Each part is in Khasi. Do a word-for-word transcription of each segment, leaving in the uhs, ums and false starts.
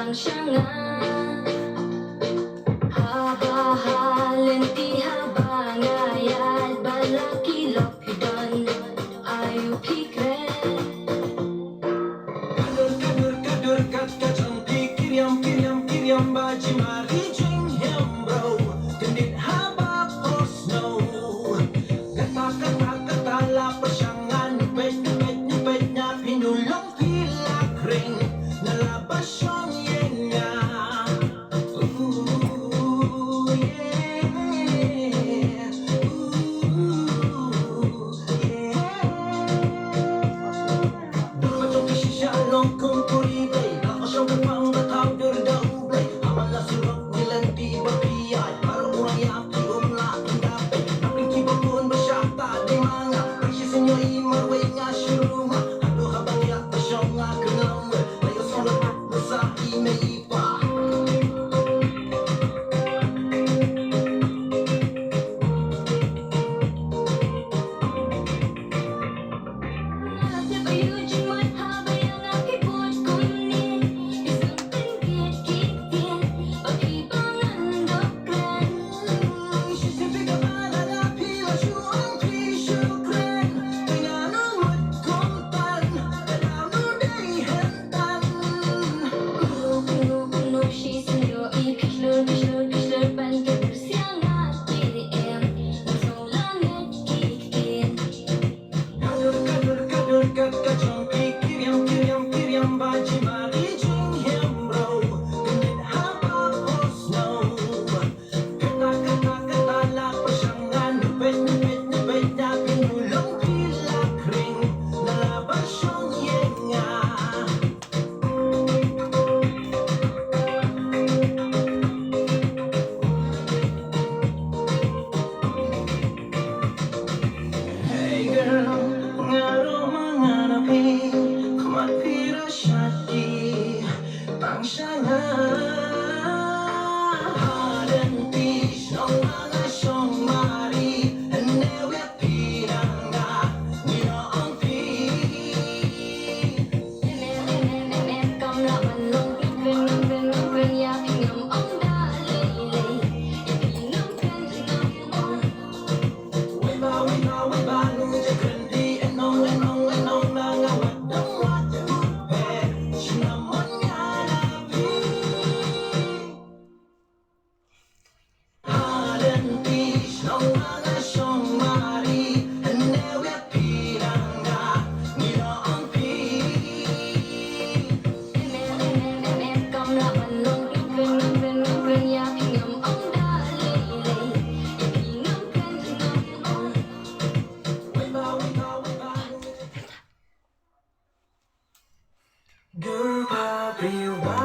Shanga haba ha lynti haba nga ïaid ba la ki lok phi don. Ayu phi kren. Kadur kadur kadur kat ka jong phi kiriam kiriam kiriam ba ji mari jing hem bro. Kendit haba pos no. Kata kata kata la pyrshang ngan pet pet pet na phi nu long phi la kring. Na la ba shong ïa nga. Ooh, yeah. Ooh, yeah. Dur ba jong ki shisha long kum puri blei. Ba ka shong ka pang ba thaw dur da u blei. Haba la surok ngi lynti ba phi ïaid. Baroh u rang ïa phi um lah pynda peit. Nang pynki ba bun ba shah ta dei ma nga. Pynshi sien ïohi marwei nga shu rung ma. Haduh haba ngi ïa ka shong nga kynlong wei. Ba ïoh surok ba sa i mei i pa. Kadur kadur kadur kat ka jong phi kiriam kiriam kiriam ba ji mari jing hem bro. Kendit haba pos no. Kata kata kata la pyrshang ngan pet pet pet na phi nu long phi la kring. Na la ba shong ïa nga. Hey girl, nga ruh ma nga na phi, khmat phi ruh sha ki, tang sha nga. Hadien phi shong ma nga shong mari, hynne wiat phi na nga, ngi la ong phi. Durpha briew ba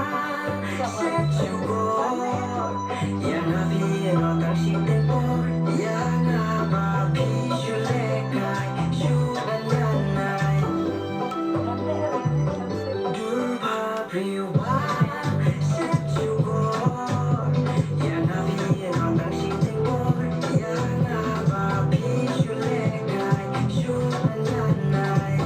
shet shu bor, ïa nga phi ïa nga tang shiteng por, ïa nga ba phi shu lehkai shu ngan ngan nai. Durpha briew ba shet shu bor, ïa nga phi ïa nga tang shiteng por, ïa nga ba phi shu lehkai shu ngan ngan nai.